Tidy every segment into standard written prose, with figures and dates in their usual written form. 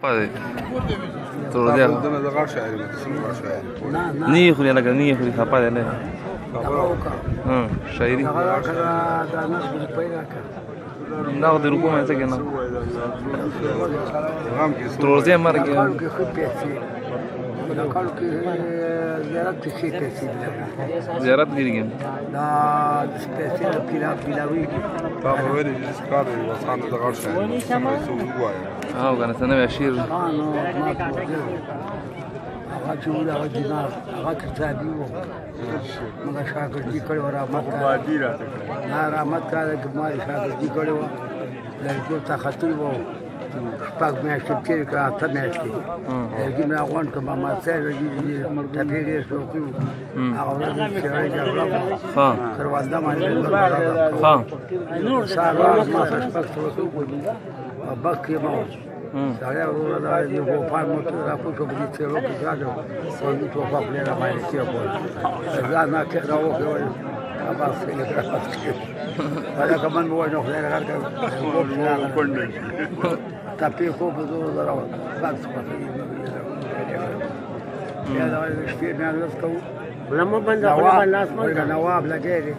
خپه دی. تر دې دنه د غاښ شاعر دی، څنګه غاښ شاعر؟ نه خوري، لکه نه خوري، خپه دی نه. ها، شاعري دا د روپو مې څه کنه. غم کې تروزه مرګ. کې ښه پیسې کالو کې زیارت کې ښې پیسې دي. زیارت ګیرګم دا پیسې د پیرا پیلاوي. تا به ویلي چې کار دی وسان د غاښ شاعر څه وایي؟ او کنه څنګه شعر؟ نو ما هغه چې ولا هغه دینار هغه کتابي وو، موږ شاګردي کړې وه. رحمت نه رحمت کار کې ما شاګردي کړې وه، لرګیو ته ختلي وو. شپږ میاشتې تېرې کړه، اته میاشتې لرګي مې راغونډ کړ. ما صاحب لرګي ټپې ډېر شوقي وو. هغه ورځ چې جګړه وه، کرونده باندې، سهار ما سره 600 بک یې ما سړی وروره دا دې ګوپال موټر راکوز شو، په دې څېرو کې راغی او دې ټوپک پرې را باندې کېښود. ځان ما کې راوکړې، وایي بس هلکه من مې وایي نو خدای غر کړ تپې خو په زور زره بس بیا دا شپې مې لس کوو. نواب لګی دی،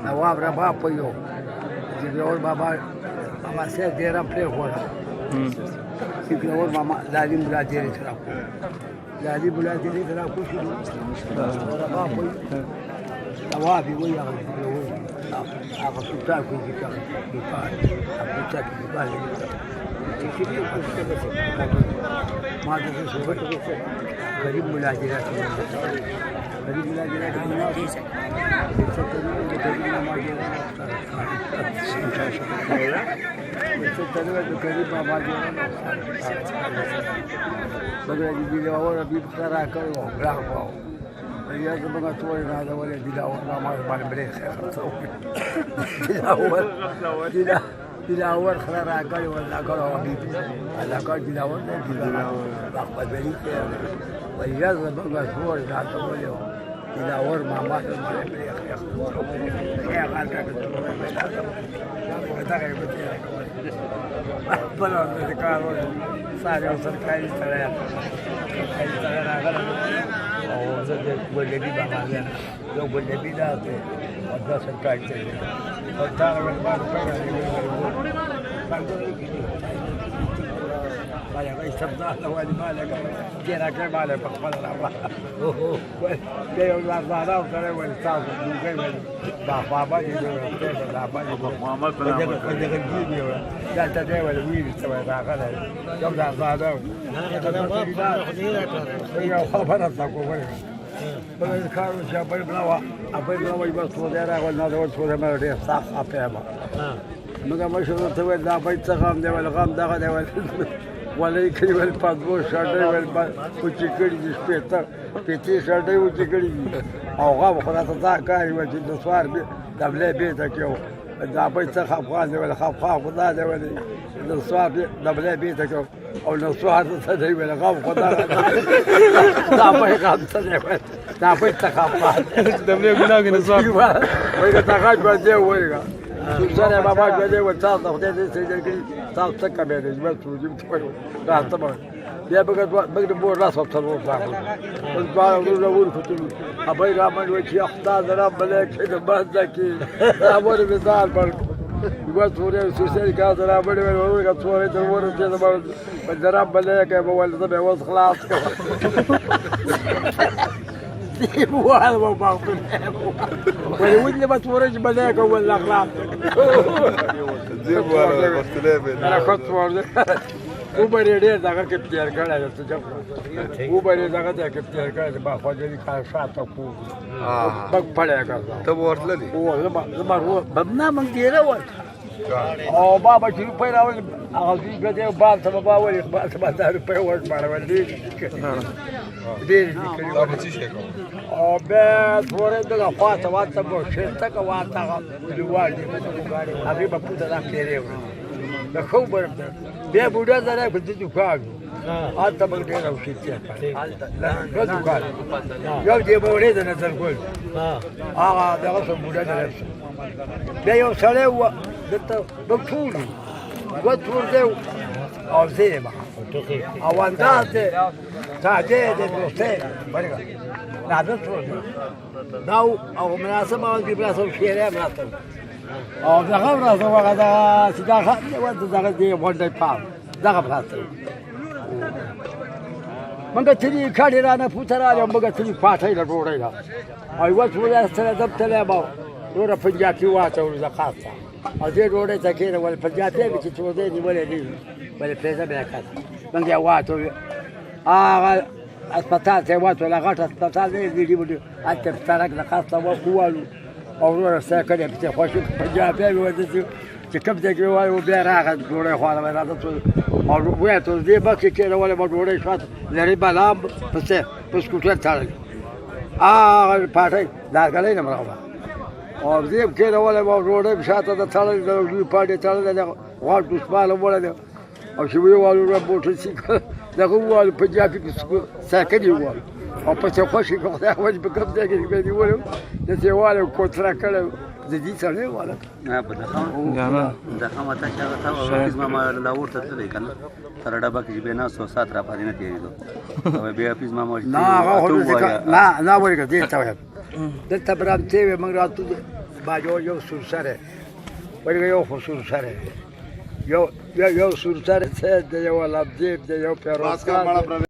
نواب رباب په یو جګړور بابا بابا صاحب ډېره پرېښوده. جګړور ماما لالي ملا ډېرې ته راکو، لالي ملا ډېرې ته راکو شو. رباب په نواب یې وایي، هغه جګړور هغه سلطان کوي چې هغه هغه سلطان کې ما د غریب ملا دې راکړي، غریب ملا دې راکړي، غریب بابا دې بګړه دې دلاور بي خرا کړو راغو. یا زموږ ټول نه دا ولې دلاور ما باندې بلې خیر دلاور دلاور خره را کړی ولا کړو بي الله کړ دلاور دې دلاور خپل بلی خیر ویا زموږ ټول نه دا ولې دلاور ما ما باندې بلې خیر خیر غالکا دا غي بل د کار ساري سرکاري سره سره راغله. او زه د ګلبي بابا یم، یو ګلبي دا دی او دا سرکاري سره او دا ول ما پیدا دی. بالا غي سبدا ولي مالك جينا كي مالك په خپل راوړه. دی یو ځان او سره ول تاسو دوی ول دا بابا دې دا بابا دې محمد په دغه په دغه دی دا ته دی ول ویل څه راغله یو دا ځان یو خبره تا کوله بل کار چې بل بلاوا ابل بلاوا بس څو دی راغل نه دا څو دی مې ډېر سخت خپه ما موږ مشر ته ویل دا بیت څه غم دی ول غم دغه دی ول ولې کړي ول پدوو شړې ول کوچی کړي دي شپېته پېتې شړې و چې کړي دي او غم خو راته دا کار و چې د سوار به دبلې به ته کېو دا بیت څه خفقان دی ول خفقان خدا دی ول د سوار به دبلې به ته کېو او نو سوار ته دی ول غم خدا دا به غم څه دی ول دا بیت څه خفقان دبلې ګناه کې نسوار وایي تا غاټ باندې وایي سره بابا ژوندی و تاسو د خدای دې سره کړی تاسو څه کمې دی ژوند څو دې راته بیا به موږ د مور لاس په څلور راغلو اوس دواړه وروڼه ورختلو. ابۍ رامنډ وایي چې خدا زرا ملک د منځه کې دا ولې مې ځان مړ کړو. یوه څورې سوسې کا زرا مړ ویل ورونه څورې تر ورسېدم زرا ملک به ویل زه مې اوس خلاص کړم. ولې ما تورج ملاك ولا خلاص زیب واره پښتلې به انا كنت وبر ډېر دغه کې تیر کړی چې وبر دغه ته کې تیر کړی ما خو دې کار شاته کو بګ پړې کړ. ته ورتللی؟ او زما زما نه مونږ ډیره ورته او بابا چې روپۍ راوړل هغه دوی به دی بال ته به ولې بال ته به دا روپۍ ورژباړول ډېر ډېر دي کړي. دا به څه شی کوم؟ او بیا تورې دغه خوا ته واته به شېرتکه واته هغه کلیوال دي هغې به پوته دا پیرې وړل د ښه اوبه بیا بوډا زری په دې دوکان هلته موږ ډېر اوسېدل دوه دوکان یو دې به وړې د نظر ګل هغه دغه څه بوډا زری بیا یو سړی و دلته موږ ټول دوه تور دی او زه یم او انداز دی، تاجې دی، دوستۍ ورګه راځه ټول دا او مناسب او دې مناسب شعر یې مناسب او دغه راځه وغه دا چې دا دغه دې غونډې پام دغه مناسب. مونږ تلي کډې رانه پوته راغله، مونږ تلي پاټۍ له ډوډۍ له او یوه څو سره دم تللی ما نوره پنجابي واچولو زکات ته او دې ډوډۍ ته کښېنول. پنجابي مې چې څو ځای نیولی نه وي، ولې پیسې به یې کړه. مونږ یې واچولو هغه هسپتال ته یې واچول، غټ هسپتال دی ویډي وډي، هلته په سړک له قصده ووالو او وروره سایکل یې پسې خوښ پنجابي مې ورته چې کوم ځای کې وایي. بیا راغی ډوډۍ خواړه مې راته او ویې تر دې مخکې کښېنولې ما ډوډۍ شاته لري بلام پسې په سکوټر تړلی هغه پاټۍ لارګلۍ نه مرغه او دې کښېنولې ما ډوډۍ شاته د تړلې د لوی پاټې تړلې د غوړ دوسمال وړلی او چې ویې والو موټر سایکل دغه ووالو پنجابي په سایکل یې ووالو او پسې خوشې کړه. خدای وایي په کوم ځای کې به نیولی داسې یې والو کوتره کړی د دې سړی والا. دغه ماته چې هغه تا زما لاهور ته تللی که نه، تر ډبه کې چې بیا ناست وو، ساعت راپاتې نه تېرېدو او بیا پیز ما نه هغه خو نه نه ورګه دې ته وایم. دلته برامتې وې، موږ راتلو باجو یو سورسره ورګه یو خو سورسره یو یو سورسره دی، یو لبدیب دی، یو پیروزګار.